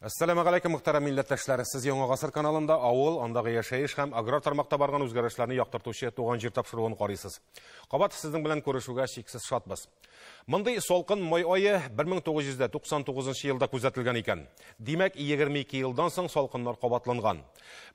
Әссәламегаләйкем, мөхтәрәм милләттәшләр. Сез Яңа Гасыр каналында авыл, андагы яшәеш һәм аграр тармакта барган үзгәрешләрне яктыртучы Туган җир тапшыруын карыйсыз. Кабат сезнең белән күрешүгә чиксез шатбыз. Мондый салкын май ае 1999 елда күзәтелгән икән. Димәк, 22 елдан соң салкыннар кабатланган.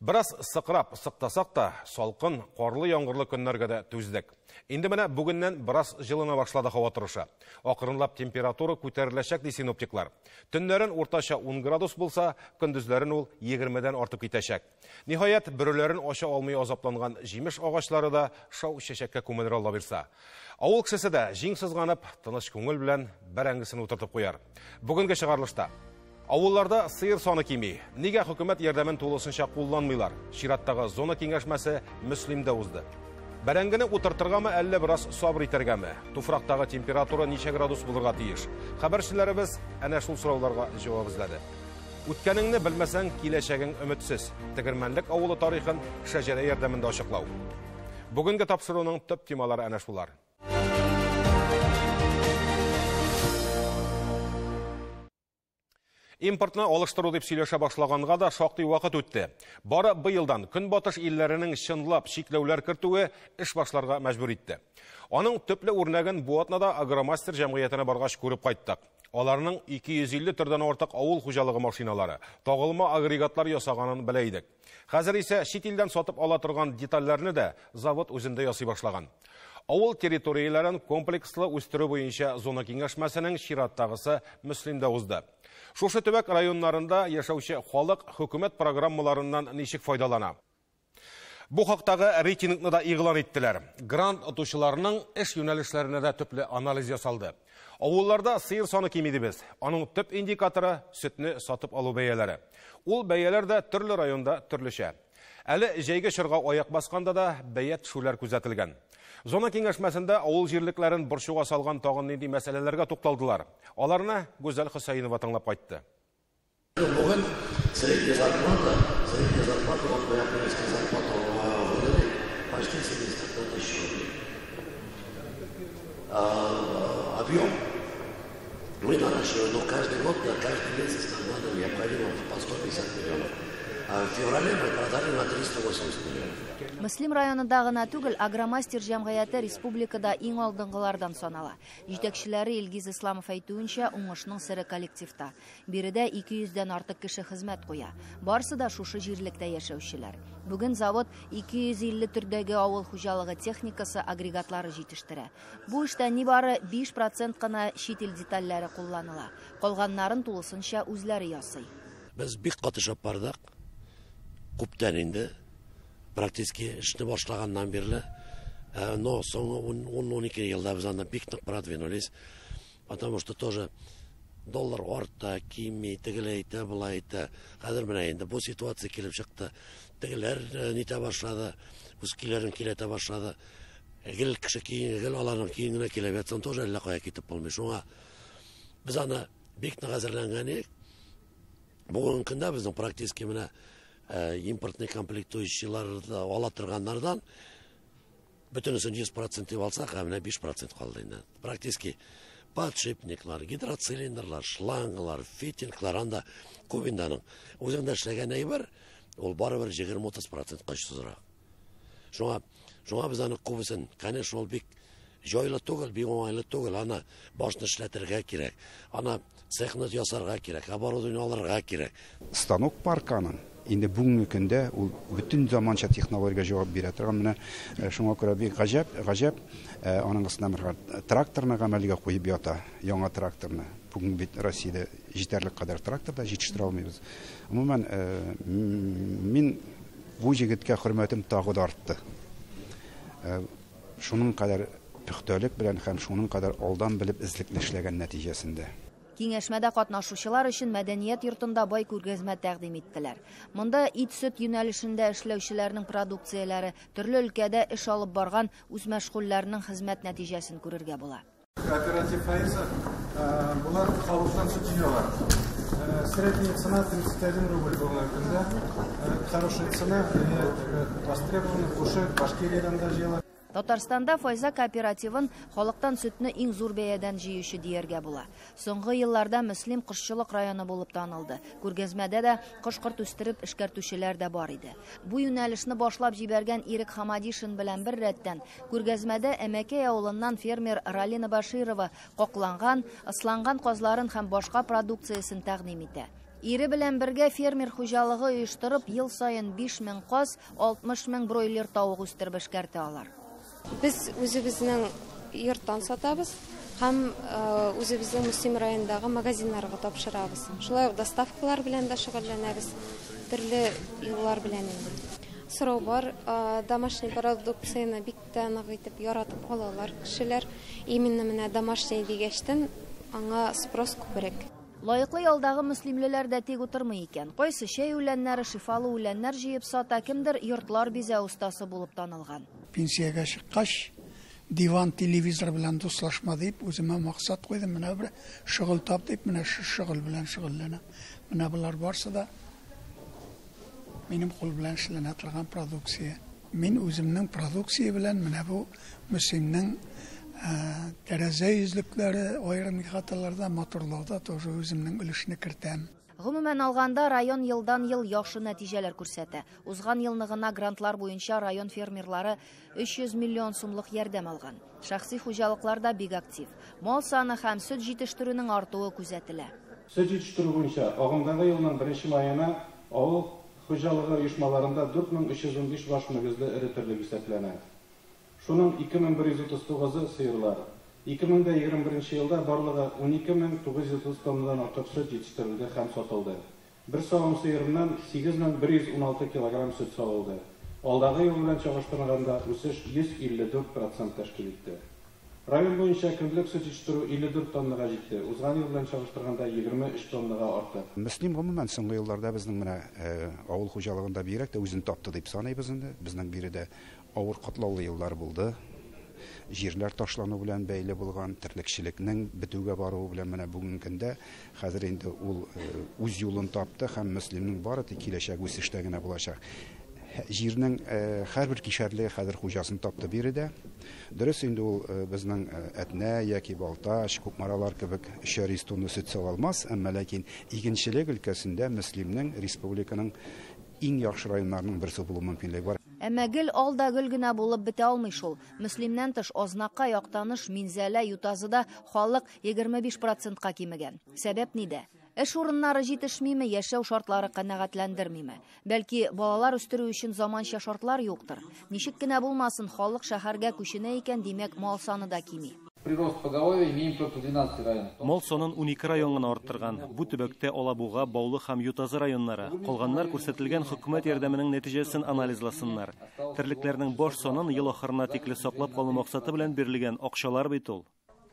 Бераз сыкрап, сыктасак та, салкын, карлы, яңгырлы көннәргә дә түздек. Инде менә бүгеннән бераз җылына башлады һава торышы. Акрынлап температура күтәреләчәк, ди синоптиклар. Төннәрен уртача 10 градус булса, көндезләрен ул 20-дән артып китәчәк. Ниһаять, бөреләрен ача алмый азапланган җимеш агачлары да шау чәчәккә күмелер, Алла бирса. Авыл кешесе дә җиң сызганып, тыныч күңел белән бәрәңгесен утыртып куяр. Бүгенге чыгарылышта: Авылларда сыер саны кими. Нигә хөкүмәт ярдәмен тулысынча кулланмыйлар? Чираттагы зона киңәшмәсе Мөслимдә узды. Бәрәңгене утыртыргамы, әллә бераз сабыр итәргәме? Туфрактагы температура ничә градус булырга тиеш? Хәбәрчеләребез әнә шул сорауларга җавап эзләде. Үткәнеңне белмәсәң, киләчәгең өметсез. Тегермәнлек авылы тарихын шәҗәрә ярдәмендә ачыклау. Бүгенге тапшыруның төп темалары әнә шулар. Импортны алыштыру дип сөйләшә башлаганга да шактый вакыт үтте. Бары быелдан Көнбатыш илләренең чынлап чикләүләр кертүе эш башларга мәҗбүр итте. Аның төпле үрнәген бу атнада Агромастер җәмгыятенә баргач күреп кайттык. Аларның 250 төрдән артык авыл хуҗалыгы машиналары, тагылма агрегатлар ясаганын белә идек. Хәзер исә чит илдән сатып ала торган детальләрне дә завод үзендә ясый башлаган. Авыл территорияләрен комплекслы үстерү буенча зона киңәшмәсенең чираттагысы Мөслимдә узды. Шушы төбәк районнарында яшәүче халык хөкүмәт программаларыннан ничек файдалана? Бу хактагы рейтингны да игълан иттеләр. Грант отучыларның эш юнәлешләренә дә төпле анализ ясалды. Авылларда сыер саны кими дибез. Аның төп индикаторы сөтне сатып алу бәяләре. Ул бәяләр дә төрле районда төрлечә. Әле җәйге чорга аяк басканда да бәя төшүләр күзәтелгән. Зона киңәшмәсендә авыл җирлекләрен борчуга салган тагын нинди мәсьәләләргә тукталдылар? Аларны Гүзәл Хөсәенова тыңлап кайтты. Бүген средняя зарплата, вот моя апрельская зарплата в Урале почти 71 тысяч рублей. Объем мы наращиваем, но каждый год, на каждый месяц нам надо необходимо по 150 миллионов. А в феврале мы продали на 380 миллионов. Мөслим районында гына түгел, Агромастер җәмгыяте республикада иң алдынгылардан санала. Җитәкчеләре Илгиз Исламов әйтүенчә, уңышның сере коллективта. Биредә 200 дән артык кеше хезмәт куя. Барысы да шушы җирлектә яшәүчеләр. Бүген завод 250 төрдәге авыл хуҗалыгы техникасы, агрегатлары җитештерә. Бу эштә нибары 5% кына чит ил детальләре кулланыла. Калганнарын тулысынча үзләре ясый. Без бик каты эшләп бардык. Күптән инде практически эшне башлаганнан бирле. Но соңгы 10-12 елда без анда бик нык продвинулись, потому что тоже доллар арта, кими, тегеләй итә, болай итә. Хәзер менә инде бу ситуация килеп чыкты. Тегеләр нитә башлады, үз көйләрен көйләтә башлады. Гел кеше киен, гел аларның киен генә килеп ятсаң, тоже әллә кая китеп булмый. Шуңа без аны бик нык әзерләнгән идек. Бүгенге көндә безнең практически менә импортный комплектующийлар ала торганнардан бөтенесен 100% дип алсак, ә менә 5% калды инде. Практически подшипниклар, гидроцилиндрлар, шланглар, фитинглар анда күп инде аның. Үзеңдә эшләгән әйбер, ул барыбер 20-30% очсызрак. Шуңа без аны күбесен, конечно, ул бик җайлы түгел, бик уңайлы түгел. Аны башны эшләтергә кирәк. Аны цехны ясарга кирәк, оборудование алырга кирәк. Станок паркы аның инде бүгенге көндә ул бөтен заманча технологиягә җавап бирә торган. Менә шуңа күрә бик гаҗәп, гаҗәп, аның өстенә бер тракторны гамәлгә куеп ята, яңа тракторны. Бүген бит Россиядә җитәрлек кадәр трактор да җитештерә алмыйбыз. Гомумән, мин бу җегеткә хөрмәтем тагы да артты. Шуның кадәр пөхтәлек белән һәм шуның кадәр алдан белеп эзлекле эшләгән нәтиҗәсендә. Киңәшмәдә катнашучылар өчен мәдәният йортында бай күргәзмә тәкъдим иттеләр. Монда ит-сөт юнәлешендә эшләүчеләрнең продукцияләре, төрле өлкәдә эш алып барган үзмәшгульләрнең хезмәт нәтиҗәсен күрергә була. Кооператив Фаиза, болар халыктан сөт җыялар. Средняя цена 31 рубль бүгенге көндә. Хорошая цена, востребована, күрше Башкириядән дә җыялар. Татарстанда Файза кооперативын халыктан сөтне иң зур бәядән җыючы дияргә була. Соңгы елларда Мөслим кошчылык районы булып танылды. Күргәзмәдә дә кош-корт үстереп эшкәртүчеләр дә бар иде. Бу юнәлешне башлап җибәргән Ирек Хамадишин белән бер рәттән күргәзмәдә Әмәкәй авылыннан фермер Ралина Баширова какланган, ысланган казларын һәм башка продукциясен тәкъдим итә. Ире белән бергә фермер хуҗалыгы оештырып, ел саен 5000 каз, 60000 бройлер тавык үстереп эшкәртә алар. Без үзебезнең йорттан сатабыз һәм үзебезнең Мөслим районындагы магазиннарга тапшырабыз. Шулай ук доставкалар белән дә шөгыльләнәбез, төрле юллар белән инде. Сорау бар, домашний продукцияне бик тә нык итеп яратып алалар кешеләр. Именно менә домашний дигәчтен аңа спрос күбрәк. Лаеклы ялдагы мөслимлеләр дә тик утырмый икән. Кайсы чәй үләннәре, шифалы үләннәр җыеп сата, кемдер йортлар бизәү остасы булып танылган. Пенсиягә чыккач, диван, телевизор белән дуслашма дип, үземә максат куйдым. Менә бер шөгыль тап дип, менә шөгыль белән шөгыльләнәм. Менә болар барсы да минем кул белән эшләнә торган продукция. Мин үземнең продукция белән менә бу Мөслимнең тәрәзә йөзлекләре, аерым ихаталарда, матурлауда тоже үземнең өлешне кертәм. Гомумән алганда, район елдан-ел яхшы нәтиҗәләр күрсәтә. Узган елны гына грантлар буенча район фермерлары 300 миллион сумлык ярдәм алган. Шәхси хуҗалыклар да бик актив. Мал саны һәм сөт җитештерүнең артуы күзәтелә. Сөт җитештерү буенча агымдагы елның 1 маена авыл хуҗалыгы оешмаларында 4315 баш мөгезле эре терлек исәпләнә. Шуның 2139-ы сыерлар. 2021 елда барлыгы 12930 тоннадан артык сөт җитештерелде һәм сатылды. Бер савым сыерыннан 8116 килограмм сөт савылды. Алдагы ел белән чагыштырганда үсеш 154% тәшкил итте. Район буенча көнлек сөт җитештерү 54 тоннага җитте. Узган ел белән чагыштырганда 23 тоннага артты. Мөслим гомумән соңгы елларда безнең менә авыл хуҗалыгында бигрәк тә үзен тапты дип саныйбыз инде. Безнең биредә авыр катлаулы еллар булды. Җирләр ташлану белән бәйле булган, терлекчелекнең бетүгә баруы белән менә бүгенге көндә хәзер инде ул үз юлын тапты һәм Мөслимнең бары тик киләчәк үсештә генә булачак. Җирнең һәрбер кишәрлеге хәзер хуҗасын тапты биредә. Дөрес инде ул безнең Әтнә яки Балтач, Кукмаралар кебек 300 тонна сөт сава алмас, әмма ләкин игенчелек өлкәсендә Мөслимнең республиканың иң яхшы районнарының берсе булу мөмкинлеге бар. Әмма гел ал да гөл генә булып бетә алмый шул. Мөслимнән тыш Азнакай, Актаныш, Минзәлә, Ютазыда халык 25%-ка кимегән. Сәбәп нидә? Эш урыннары җитешмиме, яшәү шартлары канәгатьләндермиме? Бәлки балалар үстерү өчен заманча шартлар юктыр. Ничек кенә булмасын, халык шәһәргә күченә икән, димәк, мал саны да кими. Прирост поголовья имеем только 12 районов. Мал санын 12 район гына арттырган. Бу төбәктә Алабуга, Баулы һәм Ютазы районнары. Калганнар күрсәтелгән хөкүмәт ярдәменең нәтиҗәсен анализласыннар. Терлекләрнең баш санын ел ахырына тикле саклап калу максаты белән бирелгән акчалар бит ул.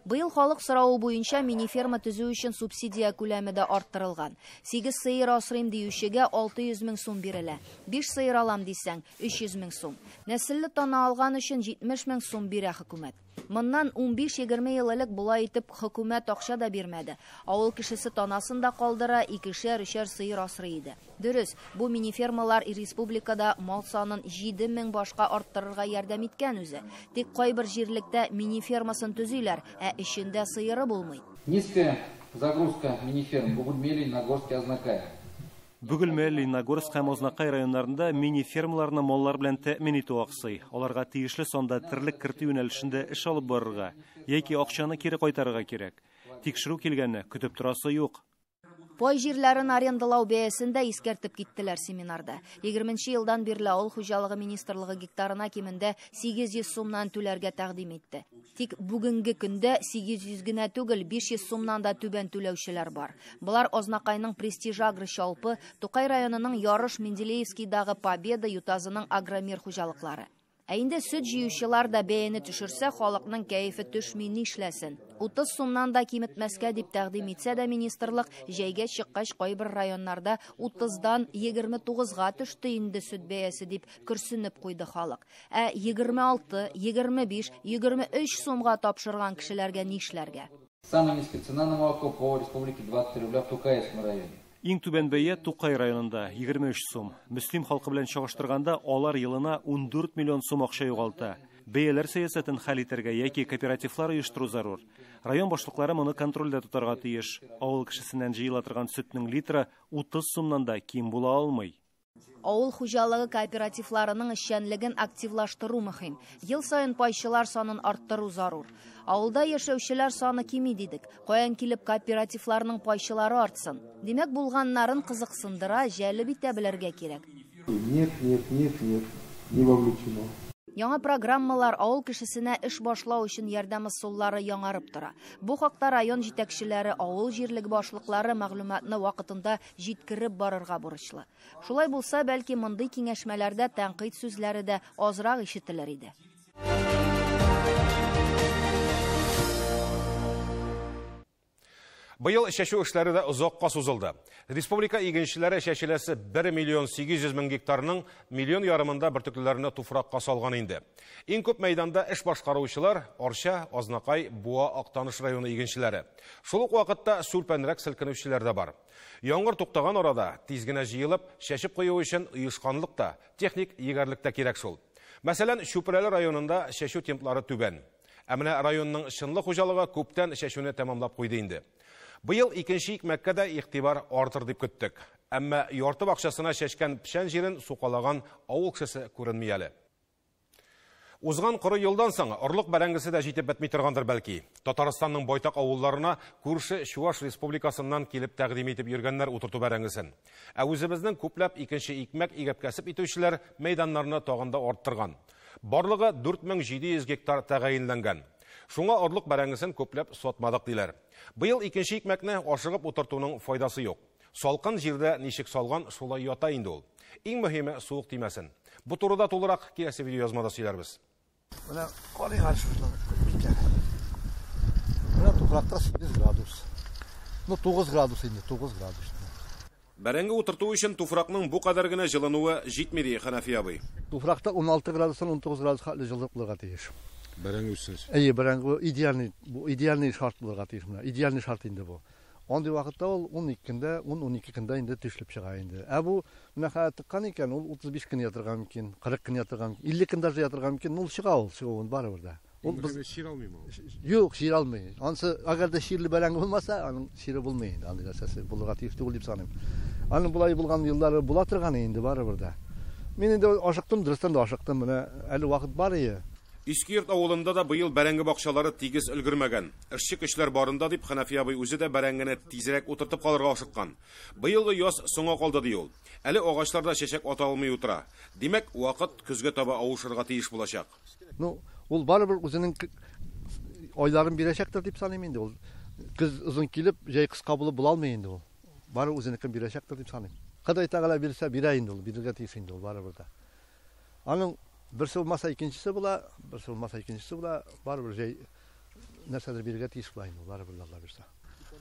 Быел халык соравы буенча мини-ферма төзү өчен субсидия күләме дә арттырылган. 8 сыер асрыйм диючегә 600 мең сум бирелә. 5 сыер алам дисәң 300 мең сум. Нәселле тана алган өчен 70 мең сум бирә хөкүмәт. Моннан 15-20 ел элек болай итеп хөкүмәт акча да бирмәде. Авыл кешесе танасын да калдыра, 2-3 сыер асрый иде. Дөрес, бу мини-фермалар республикада мал санын 7000 башка арттырырга ярдәм иткән үзе. Тик кайбер җирлектә мини-фермасын төзиләр, ә эчендә сыеры булмый. Низкая загрузка мини-ферм Бугульме, Лениногорск, Азнакай. Бөгелмә, Лениногорск һәм Азнакай районнарында мини-фермаларны маллар белән тәэмин итү аксый. Аларга тиешле санда терлек кертү юнәлешендә эш алып барырга яки акчаны кире кайтарырга кирәк. Тикшерү килгәнне көтеп торасы юк. Пай җирләрен арендалау бәясен дә искәртеп киттеләр семинарда. 20 елдан бирле авыл хуҗалыгы министрлыгы гектарына кимендә 800 сумнан түләргә тәкъдим итте. Тик бүгенге көндә 800 генә түгел, 500 сумнан да түбән түләүчеләр бар. Болар Азнакайның Престиж агро чалпы, Тукай районының Ярыш, Менделеевскийдагы Победа, Ютазының Агромир хуҗалыклары. Ә инде сөт җыючылар да бәяне төшерсә, халыкның кәефе төшми нишләсен. 30 сумнан да киметмәскә дип тәкъдим итсә дә министрлык, җәйгә чыккач кайбер районнарда 30-дан 29-га төште инде сөт бәясе дип көрсенеп куйды халык. Ә 26, 25, 23 сумга тапшырган кешеләргә нишләргә? Самая низкая цена на молоко по республике 23 рубля в Тукаевском районе. Иң түбән бәя Тукай районында 23 сум. Мөслим халкы белән чагыштырганда алар елына 14 миллион сум акча югалта. Бәяләр сәясәтен хәл итәргә яки кооперативлар оештыру зарур. Район башлыклары моны контрольдә тотарга тиеш. Авыл кешесеннән җыела торган сөтнең литры 30 сумнан да ким була алмый. Авыл хуҗалыгы кооперативларының эшчәнлеген активлаштыру мөһим. Ел саен пайчылар санын арттыру зарур. Авылда яшәүчеләр саны кими дидек. Каян килеп кооперативларның пайчылары артсын? Димәк, булганнарын кызыксындыра, җәлеп итә белергә кирәк. Нет, нет, нет, нет, не вовлечено. Яңа программалар авыл кешесенә эш башлау өчен ярдәм ысуллары яңарып тора. Бу хакта район җитәкчеләре, авыл җирлеге башлыклары мәгълүматны вакытында җиткереп барырга бурычлы. Шулай булса, бәлки мондый киңәшмәләрдә тәнкыйть сүзләре дә азрак ишетелер иде. Быел чәчү эшләре дә озакка сузылды. Республика игенчеләре чәчеләсе 1 миллион 800 мең гектарның миллион ярымында бөртеклеләрне туфракка салган инде. Иң күп мәйданда эш башкаручылар Арча, Азнакай, Буа, Актаныш районы игенчеләре. Шул ук вакытта сүлпәнрәк селкенүчеләр дә бар. Яңгыр туктаган арада тиз генә җыелып, чәчеп кую өчен оешканлык та, техник егәрлек тә кирәк шул. Мәсәлән, Чүпрәле районында чәчү темплары түбән. Ә менә районның Чынлы хуҗалыгы күптән чәчүне тәмамлап куйды инде. Быел икенче икмәккә дә игътибар артыр дип көттек. Әмма ярты бакчасына чәчкән печән җирен сукалаган авыл кешесе күренми әле. Узган коры елдан соң орлык бәрәңгесе дә җитеп бетми торгандыр бәлки. Татарстанның байтак авылларына күрше Чуваш республикасыннан килеп тәкъдим итеп йөргәннәр утырту бәрәңгесен. Ә үзебезнең күпләп икенче икмәк игеп кәсеп итүчеләр мәйданнарны тагын да арттырган. Барлыгы 4700 гектар тәгаенләнгән. Шуңа орлык бәрәңгесен күпләп сатмадык диләр. Быел икенче икмәкне ашыгып утыртуның файдасы юк. Салкын җирдә ничек салган, шулай ята инде ул. Иң мөһиме суык тимәсен. Бу турыда тулырак киләсе видеоязмада сөйләрбез. Менә карыйк шушылар битләр. Менә туфракта 8 градус. Ну 9 градус инде, 9 градус. Бәрәңге утырту өчен туфракның бу кадәр генә җылынуы җитми ди Ханафи абый. Туфракта 16 градустан 19 градуска хәтле җылылык булырга тиеш. Бәрәңге үссен. Әйе, бәрәңге идеальный, бу идеальный шарт булырга тиеш менә. Идеальный шарт инде бу. Андый вакытта ул 12 көндә, 10-12 көндә инде төшлеп чыга инде. Ә бу менә хәзер тыккан икән, ул 35 көн ятырга мөмкин, 40 көн ятырга мөмкин, 50 көн даже ятырга мөмкин, ул чыга ул, чыгуын барыбер дә. Ул без чир алмыймы ул? Юк, чир алмый. Ансы әгәр дә чирле бәрәңге булмаса, аның чире булмый инде. Андый нәрсәсе булырга тиеш түгел дип саныйм. Аның болай булган еллары була торган инде барыбер дә. Мин инде ашыктым, дөрестән дә ашыктым. Менә әле вакыт бар иде. Иске Йорт авылында да быел бәрәңге бакчалары тигез өлгермәгән. Эшче көчләр барында дип Ханафи абый үзе дә бәрәңгене тизрәк утыртып калырга ашыккан. Быелгы яз соңга калды ди ул. Әле агачларда чәчәк ата алмый утыра. Димәк, вакыт көзгә таба авышырга тиеш булачак. Ну, ул барыбер үзенең айларын бирәчәктер дип саныйм инде ул. Көз озын килеп, җәй кыска булып була алмый инде ул. Бары үзенекен бирәчәктер дип саныйм. Ходай Тәгалә бирсә, бирә инде ул, бирергә тиеш инде ул барыбер дә. Аның берсе булмаса икенчесе була, берсе булмаса икенчесе була, барыбер җәй нәрсәдер бирергә тиеш була инде, барыбер Алла бирсә.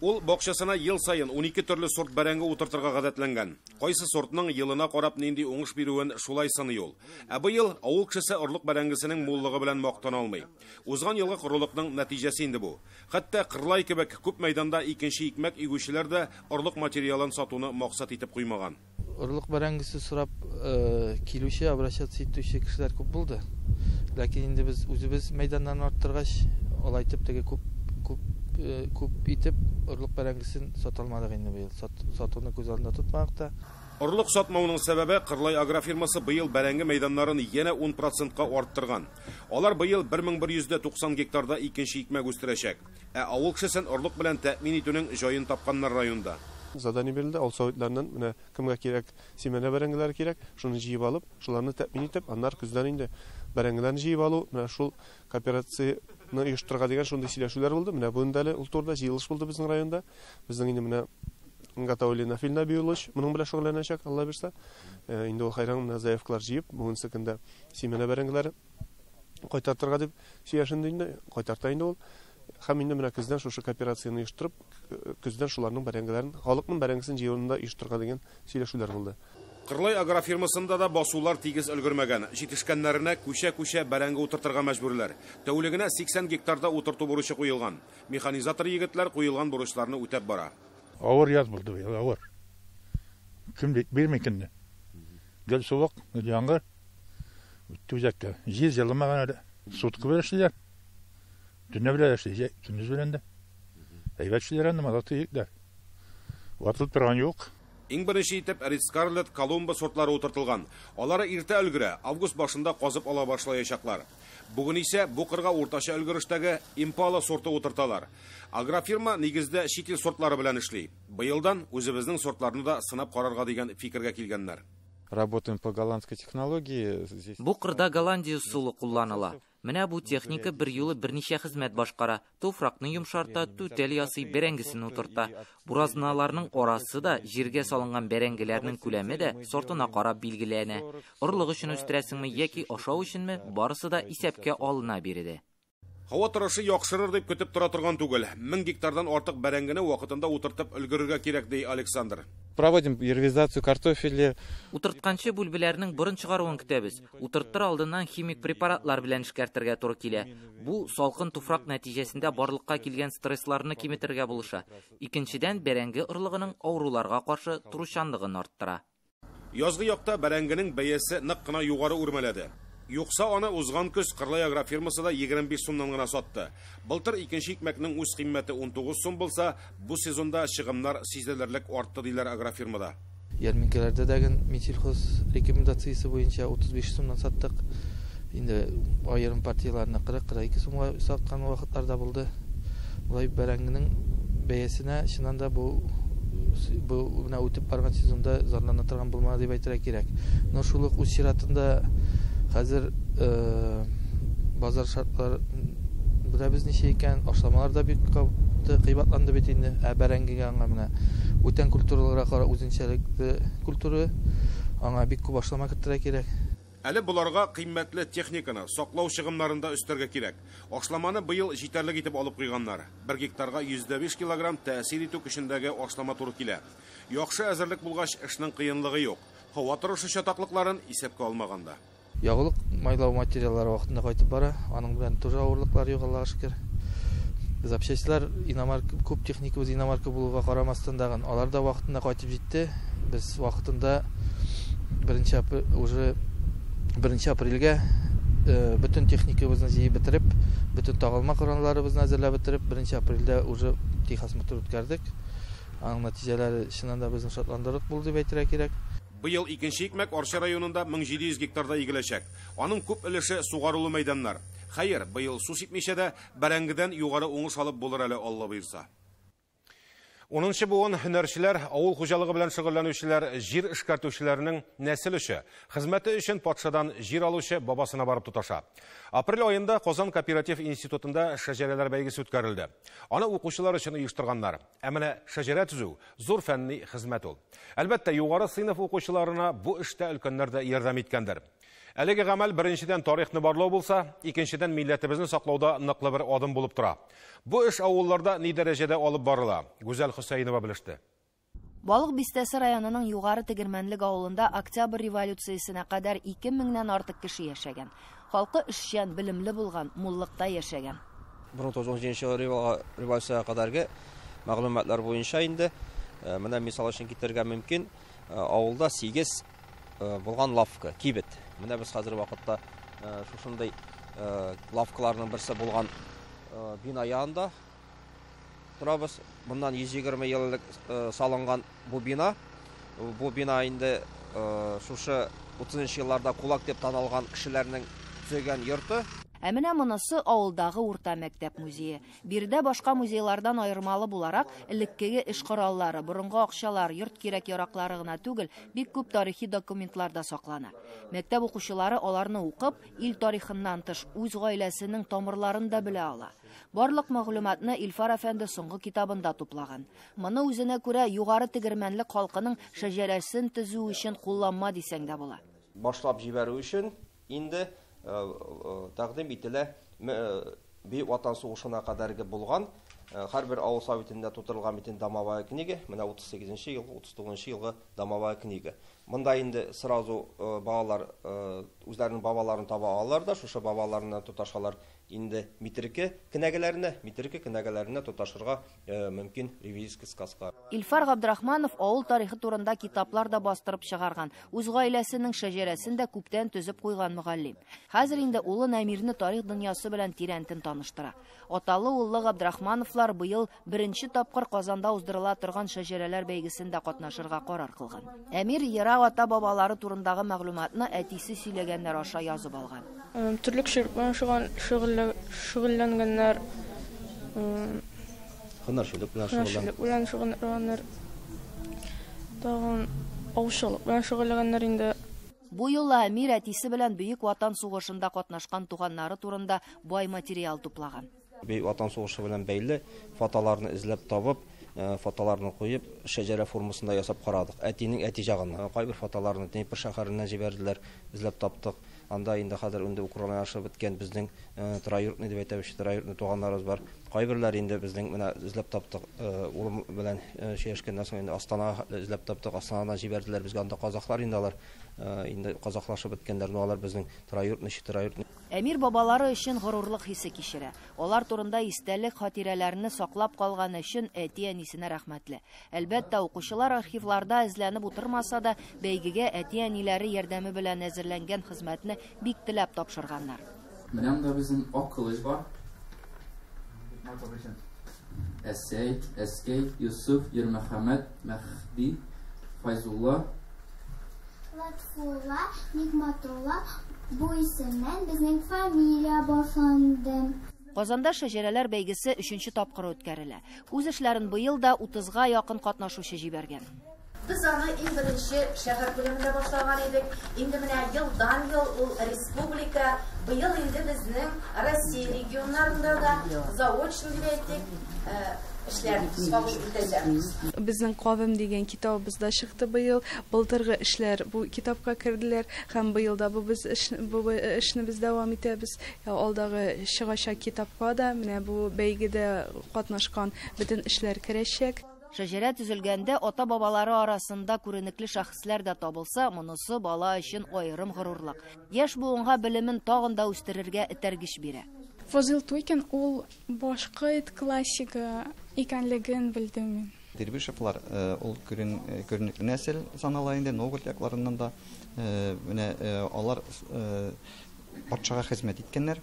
Ул бакчасына ел саен 12 төрле сорт бәрәңге утыртырга гадәтләнгән. Кайсы сортның елына карап нинди уңыш бирүен шулай сыный ул. Ә быел авыл кешесе орлык бәрәңгесенең муллыгы белән мактана алмый. Узган елгы корылыкның нәтиҗәсе инде бу. Хәтта Кырлай кебек күп мәйданда икенче икмәк игүчеләр дә орлык материалын сатуны максат итеп куймаган. Орлык бәрәңгесе сорап килүче, обращаться итүче кешеләр күп булды. Ләкин инде без үзебез мәйданнан арттыргач, алай итеп теге күп итеп орлык бәрәңгесен сата алмадык инде быел. Сатуны күз алдында тотмадык та. Орлык сатмауның сәбәбе Кырлай агрофирмасы быел бәрәңге мәйданнарын янә 10%-ка арттырган. Алар быел 1190 гектарда икенче икмәк үстерәчәк. Ә авыл кешесен орлык белән тәэмин итүнең җаен тапканнар районда. Задание бирелде, авыл советларыннан менә кемгә кирәк семена бәрәңгеләре кирәк, шуны җыеп алып, шуларны тәэмин итеп, аннары көздән инде бәрәңгеләрне җыеп алу, менә шул кооперацияне оештырырга дигән шундый сөйләшүләр булды. Менә бүген дә әле ул турыда җыелыш булды безнең районда. Безнең инде менә Гатауллина Нафил Набиуллович моның белән шөгыльләнәчәк, Алла бирсә. Инде ул хайран менә заявкалар җыеп, бүгенге көндә семена бәрәңгеләре кайтартырга дип сөйләшенде инде, кайтарта инде ул. Һәм инде менә көздән шушы кооперацияне оештырып, көздән шуларның бәрәңгеләрен, халыкның бәрәңгесен җыюында оештырырга дигән сөйләшүләр булды. Кырлай агрофирмасында да басулар тигез өлгермәгән. Җитешкәннәренә күчә-күчә бәрәңге утыртырга мәҗбүрләр. Тәүлегенә 80 гектарда утырту бурычы куелган. Механизатор егетләр куелган бурычларны үтәп бара. Авыр яз булды быел, авыр. Кем бирми көнне. Гел суык, гел яңгыр. Үтте үзәккә. Җир җылымаган әле. Сутка белән эшлиләр. Төнлә белән эшли, көндез белән дә. Әйбәт эшлиләр анда, молодцы егетләр. Ватылып торган юк. Иң беренче итеп Ред Скарлетт, Колумба сортлары утыртылган. Алары иртә өлгерә, август башында казып ала башлаячаклар. Бүген исә бу кырга уртача өлгерештәге Импала сорты утырталар. Агрофирма нигездә чит ил сортлары белән эшли. Быелдан үзебезнең сортларны да сынап карарга дигән фикергә килгәннәр. Работаем по голландской технологии. Здесь Бу кырда Голландия ысулы кулланыла. Менә бу техника бер юлы берничә хезмәт башкара. Туфракны йомшарта, түтәл ясый, бәрәңгесен утырта. Буразналарның арасы да, җиргә салынган бәрәңгеләрнең күләме дә сортына карап билгеләнә. Орлык өчен үстерәсеңме яки ашау өченме, барысы да исәпкә алына биредә. Һава торышы яхшырыр дип көтеп тора торган түгел. 1000 гектардан артык бәрәңгене вакытында утыртып өлгерергә кирәк, ди Александр. Проводим яровизацию картофеля. Утыртканчы бүлбеләрнең борын чыгаруын көтәбез. Утыртыр алдыннан химик препаратлар белән эшкәртергә туры килә. Бу салкын туфрак нәтиҗәсендә барлыкка килгән стрессларны киметергә булыша. Икенчедән, бәрәңге орлыгының авыруларга каршы торучанлыгын арттыра. Язгы якта бәрәңгенең бәясе нык кына югары үрмәләде. Юкса аны узган көз Кырлай агрофирмасы да 25 сумнан гына сатты. Былтыр икенче икмәкнең үз кыйммәте 19 сум булса, бу сезонда чыгымнар сизелерлек артты диләр агрофирмада. Ярминкәләрдә дә Минсельхоз рекомендациясе буенча 35 сумнан саттык. Инде аерым партияләрне 40-42 сумга саткан вакытлар да булды. Болай бәрәңгенең бәясенә чыннан да бу менә үтеп барган сезонда зарлана торган булмады дип әйтергә кирәк. Но шул ук үз чиратында хәзер базар шартлары беләбез ничә икән, ашламалар да бик кыйбатланды бит инде. Ә бәрәңгегә аңа менә бүтән культураларга карап үзенчәлекле культура, аңа бик күп ашлама кертергә кирәк. Әле боларга кыйммәтле техниканы саклау чыгымнарын да өстәргә кирәк. Ашламаны быел җитәрлек итеп алып куйганнар. 1 гектарга 105 килограмм тәэсир итү көчендәге ашлама туры килә. Яхшы әзерлек булгач, эшнең кыенлыгы юк. Һава торышы чатаклыкларын исәпкә алмаганда. Ягулык майлау материаллары вакытында кайтып бара, аның белән тоже авырлыклар юк, Аллага шөкер. Запчастьлар иномарка, күп техникабыз иномарка булуга карамастан дагын, алар да вакытында кайтып җитте. Без вакытында уже 1 апрельгә бөтен техникабызны җыеп бетереп, бөтен тагылма коралларыбызны әзерләп бетереп, 1 апрельдә уже техосмотр үткәрдек. Аның нәтиҗәләре чыннан да безне шатландырырлык булды дип әйтергә кирәк. Быел икенче икмәк Арча районында 1700 гектарда игеләчәк. Аның күп өлеше сугарулы мәйданнар. Хәер, быел су сипмичә дә бәрәңгедән югары уңыш алып булыр әле, Алла боерса. 10нчы буын һөнәрчеләр, авыл хуҗалыгы белән шөгыльләнүчеләр, җир эшкәртүчеләрнең нәсел өче, хезмәте өчен патшадан җир алучы бабасына барып тоташа. Апрель аенда Казан кооператив институтында шәҗәрәләр бәйгесе үткәрелде. Аны укучылар өчен оештырганнар. Ә менә шәҗәрә төзү зур фәнни хезмәт ул. Әлбәттә, югары сыйныф укучыларына бу эштә өлкәннәр дә ярдәм иткәндер. Әлеге гамәл беренчедән тарихны барлау булса, икенчедән милләтебезне саклауда ныклы бер адым булып тора. Бу эш авылларда ни дәрәҗәдә алып барыла? Гүзәл Хөсәенова белеште. Балык Бистәсе районының Югары Тегермәнлек авылында Октябрь революциясенә кадәр 2000-нән артык кеше яшәгән. Халкы эшчән, белемле булган, муллыкта яшәгән. 1917 революциягә кадәрге мәгълүматлар буенча инде, менә мисал өчен китерергә мөмкин, авылда 8 булган лавка, кибет. Менә без хәзер вакытта шушындай лавкаларның берсе булган бина янында торабыз. Моннан 120 ел элек салынган бу бина. Бу бина инде шушы 30 елларда кулак дип танылган кешеләрнең төзегән йорты. Ә менә монысы авылдагы урта мәктәп музее. Биредә башка музейлардан аермалы буларак, элеккеге эш кораллары, борынгы акчалар, йорт кирәк-яраклары гына түгел, бик күп тарихи документлар да саклана. Мәктәп укучылары аларны укып, ил тарихыннан тыш үз гаиләсенең тамырларын да белә ала. Барлык мәгълүматны Илфар әфәнде соңгы китабында туплаган. Моны үзенә күрә Югары Тегермәнлек халкының шәҗәрәсен төзү өчен кулланма дисәң дә була. Башлап җибәрү өчен инде тәкъдим ителә Бөек Ватан сугышына кадәрге булган һәрбер авыл советында тутырылган бит инде домовая книга, менә 38 елгы, 39 елгы домовая книга. Монда инде сразу балалар үзләренең бабаларын таба алалар да, шушы бабаларына тоташалар инде Митерке кенәгәләренә тоташырга мөмкин ревизический сказка. Илфар Габдрахманов авыл тарихы турында китаплар да бастырып чыгарган. Үз гаиләсенең шәҗәрәсен дә күптән төзеп куйган мөгаллим. Хәзер инде улы Әмирне тарих дөньясы белән тирәнтен таныштыра. Аталы уллы Габдрахмановлар быел беренче тапкыр Казанда уздырыла торган шәҗәрәләр бәйгесендә катнашырга карар кылган. Әмир ерак ата-бабалары турындагы мәгълүматны әтисе сөйләгәннәр аша язып алган. Терлекчелек белән шөгыльләнгәннәр, һөнәрчелек белән шөгыльләнгәннәр, тагын аучылык белән шөгыльләнгәннәр инде. Бу юлы Әмир әтисе белән Бөек Ватан сугышында катнашкан туганнары турында бай материал туплаган. Бөек Ватан сугышы белән бәйле фотоларны эзләп табып, фотоларны куеп, шәҗәрә формасында ясап карадык. Әтинең әти ягыннан кайбер фотоларны Днепр шәһәреннән җибәрделәр, эзләп таптык. Анда инде хәзер инде украиналашып беткән безнең троюродный дип әйтәбез, троюродный туганнарыбыз бар. Кайберләр инде безнең менә эзләп таптык, улым белән сөйләшкәннән соң инде Астана эзләп таптык, Астанадан җибәрделәр безгә, анда казахлар инде алар, инде казахлашып беткәннәр, но алар безнең троюродный, троюродный. Әмир бабалары өчен горурлык хисе кичерә. Алар турында истәлек хатирәләрне саклап калган өчен әти-әнисенә рәхмәтле. Әлбәттә, укучылар архивларда эзләнеп утырмаса да, бәйгегә әти-әниләре ярдәме белән әзерләнгән хезмәтне бик теләп тапшырганнар. Менә монда безнең ак кылыч бар. Әсәй, Әскәй, Юсуф, Ермөхәммәт, Мәһди, Файзулла, Латфулла, Нигматулла. Бу исемнән безнең фамилия башланды. Казанда шәҗәрәләр бәйгесе 3нче тапкыр үткәрелә. Үз эшләрен быел да 30га якын катнашучы җибәргән. Без аны иң беренче шәһәр күләмендә башлаган идек. Инде менә елдан ел ул республика, быел инде безнең Россия регионнарында да заочно дип әйтик, эшләр кабул итәчәкбез. Безнең кавем дигән китабыбыз да чыкты быел. Былтыргы эшләр бу китапка керделәр һәм быел да бу эшне без дәвам итәбез. Алдагы чыгачак китапка да менә бу бәйгедә катнашкан бөтен эшләр керәчәк. Шәҗәрә төзелгәндә ата-бабалары арасында күренекле шәхесләр дә табылса, монысы бала өчен аерым горурлык. Яшь буынга белемен тагын да үстерергә этәргеч бирә. Фазыл Туйкин ул башкорт классигы икәнлеген белдем мин. Дербишевлар ул күренекле нәсел санала инде, Новгород якларыннан да. Менә алар патшага хезмәт иткәннәр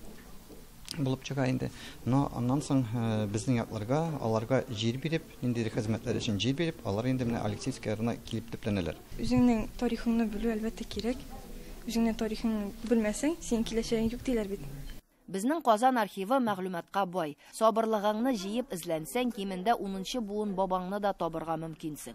булып чыга инде. Но аннан соң безнең якларга, аларга җир биреп, ниндидер хезмәтләр өчен җир биреп, алар инде менә Алексеевский районына килеп төпләнәләр. Үзеңнең тарихыңны белү әлбәттә кирәк. Үзеңнең тарихыңны белмәсәң, синең киләчәгең юк диләр бит. Безнең Казан архивы мәгълүматка бай. Сабырлыгыңны җыеп эзләнсәң, кимендә 10нчы буын бабаңны да табырга мөмкинсең.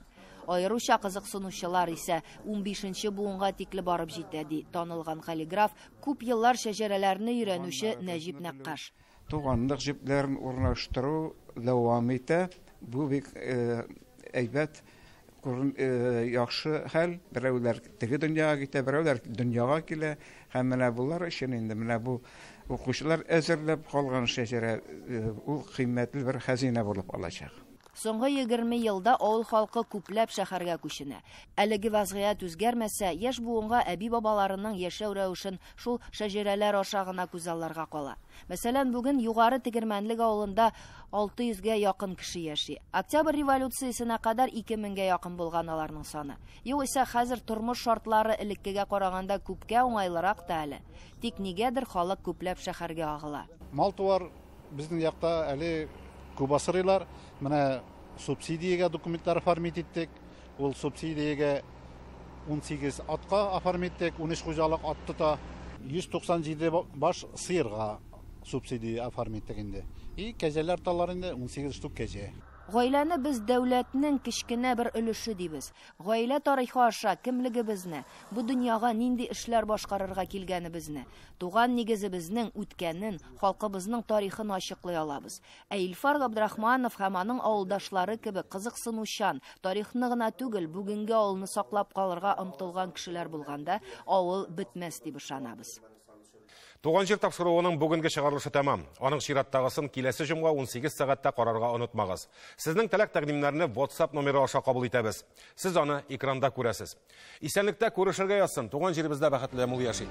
Аеруча кызыксынучылар исә 15нче буынга тикле барып җитә, ди танылган каллиграф, күп еллар шәҗәрәләрне өйрәнүче Нәҗип Нәккаш. Туганлык җепләрен урнаштыру дәвам итә. Бу бик әйбәт, яхшы хәл. Берәүләр теге дөньяга китә, берәүләр дөньяга килә. Һәм менә булар өчен инде менә бу укучылар әзерләп калган шәҗәрә ул кыйммәтле бер хәзинә булып алачак. Соңгы 20 елда авыл халкы күпләп шәһәргә күченә. Әлеге вазгыять үзгәрмәсә, яшь буынга әби-бабаларының яшәү рәвешен шул шәҗәрәләр аша гына күзалларга кала. Мәсәлән, бүген Югары Тегермәнлек авылында 600гә якын кеше яши. Октябрь революциясенә кадәр 2000гә якын булган аларның саны. Югыйсә хәзер тормыш шартлары элеккегә караганда күпкә уңайлырак та әле. Тик нигәдер халык күпләп шәһәргә агыла. Мал-туар безнең якта әле күп асрыйлар. Менә субсидиягә документлар оформить иттек. Ул субсидиягә 18 атка оформить иттек, 13 хуҗалык ат тота. 197 баш сыерга субсидия оформить иттек инде. И кәҗәләр талар инде 18 штук кәҗә. Гаиләне без дәүләтнең кечкенә бер өлеше дибез. Гаилә тарихы аша кемлегебезне, бу дөньяга нинди эшләр башкарырга килгәнебезне, туган нигезебезнең үткәнен, халкыбызның тарихын ачыклый алабыз. Ә Илфар Габдрахманов һәм аның авылдашлары кебек кызыксынучан, тарихны гына түгел, бүгенге авылны саклап калырга омтылган кешеләр булганда, авыл бетмәс дип ышанабыз. Туган җир тапшыруының бүгенге чыгарылышы тәмам. Аның чираттагысын киләсе җомга 18 сәгатьтә карарга онытмагыз. Сезнең теләк тәкъдимнәрне WhatsApp номеры аша кабул итәбез. Сез аны экранда күрәсез. Исәнлектә күрешергә язсын. Туган җиребездә бәхетле мул яшик.